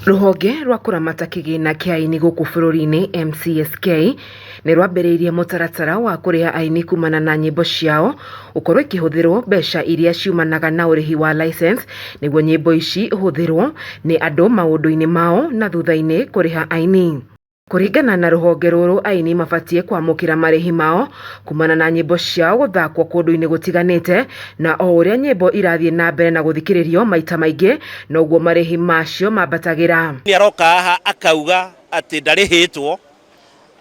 Rũhonge rwa kũramata kĩgĩna kĩa aini gũkũ bũrũri-inĩ MCSK nĩ rwambĩrĩirie mũtaratara wa kũrĩha aini kumana na nyĩmbo ciao gũkorwo ikĩhũthĩrwo mbeca iria ciumanaga na ũrĩhi wa license nĩguo nyĩmbo ici ihũthĩrwo nĩ andũ maũndũ-inĩ mao na thutha-inĩ kũrĩha aini. Kũringana na rũhonge rũrũ aini mabatiĩ kwamũkĩra marĩhi mao kumana na nyĩmbo ciao gũthakwo kũndũ-inĩ gũtiganĩte na o ũrĩa nyĩmbo irathiĩ na mbere na gũthikĩrĩrio maita maingĩ noguo marĩhi macio mambatagĩra. Nĩ aroka haha akauga atĩ ndarĩhĩtwo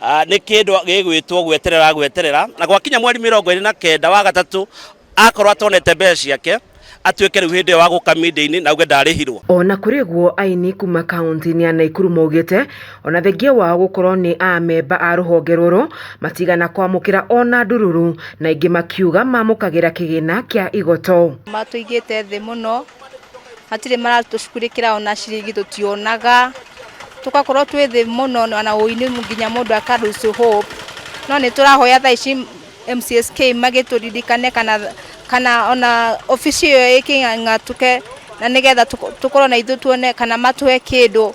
nĩ kĩndũ gĩgwĩtwo gweterera gweterera na gwakinya mweri 29 wa gatatũ akorwo atonete mbeca ciake atuĩke rĩu hĩndĩ ĩyo wa gũka media-inĩ na auge ndarĩhirwo. Ona kũrĩ ũguo aini kuma kauntĩ-inĩ ya Naikuru maugĩte ona thengia wao gũkorwo nĩ amemba a rũhonge rũrũ matigana kwamũkĩra ona ndururu na aingĩ makiuga mamũkagĩra kĩgĩna kĩa igoto. Matũigĩte thĩ mũno, hatirĩ maratũcugurĩkĩra ona ciringi tũtionaga, tũgakorwo twĩ thĩ mũno ona ũini nginya mũndũ aka lose hope, no nĩ tũrahoya thaa ici MCSK magĩtũririkane kana kana ona obici ĩyo ĩkĩng'atuke na nĩgetha tũkorwo na ithuĩ tuone kana matũhe kĩndũ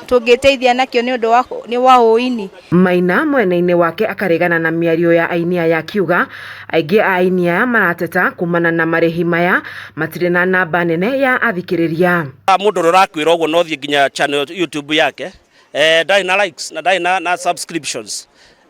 tũngĩteithia nakĩo nĩ ũndũ nĩ wa ũini. Maina mwena-inĩ wake akaregana na mĩario ya aini aya akiuga aingĩ a aini aya marateta kumana na marĩhi maya matirĩ na namba nene ya athikĩrĩria. Mũndũ ũrĩa ũrakwĩra ũguo no thiĩ nginya channel YouTube yake ndarĩ na likes na ndarĩ na subscriptions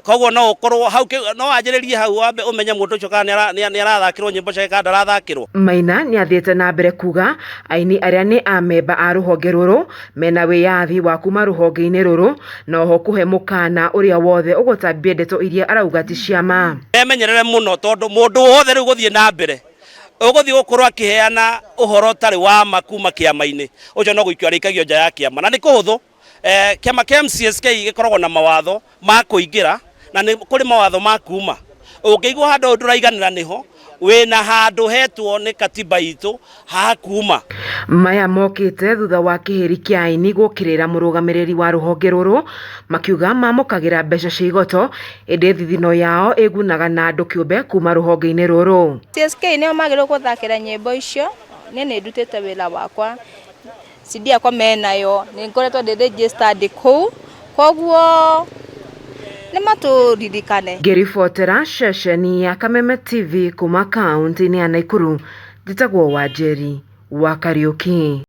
koguo no ũkorwo hau no wanjĩrĩrie hau wambe ũmenye mũndũ ũcio kana nĩ arathakĩrwo nyĩmbo ciake kana ndarathakĩrwo. Maina nĩ athiĩte na mbere kuga aini arĩa nĩ amemba a rũhonge rũrũ mena wĩyathi wa kuma rũhonge-inĩ rũrũ na oho kũhe mũkana ũrĩa wothe ũgũtambia ndeto iria arauga ti cia ma. Memenyerere mũno tondũ mũndũ wothe rĩu gũthiĩ na mbere ũgũthiĩ gũkorwo akĩheana ũhoro ũtarĩ wa ma kuma kĩama-inĩ ũcio no gũikio arĩikagio nja ya kĩama na nĩ kũhũthũ. Kĩama kĩa MCSK gĩkoragwo na mawatho ma kũingĩra na nĩ kũrĩ mawatho ma kuma. Ũngĩigua handũ ndũraiganĩra nĩho wĩna handũ hetwo nĩ katiba itũ ha kuma. Maya mokĩte thutha wa kĩhĩri kĩa aini gũkĩrĩra mũrũgamĩrĩri wa rũhonge rũrũ makiuga mamũkagĩra mbeca cia igoto ĩndĩ thithino yao ĩgunaga na andũ kĩũmbe kuma rũhonge-inĩ rũrũ. CSK nĩo magĩrĩirwo gũthakĩra nyĩmbo icio, niĩ nĩ ndutĩte wĩra wakwa. CD yakwa menayo, nĩ ngoretwo ndĩ registered kũu, koguo nĩ matũririkane. Ngĩribotera ceceni ya Kameme TV kuma kaũntĩ-inĩ ya Naikuru, njĩtagwo Wanjeri wa Kariũki.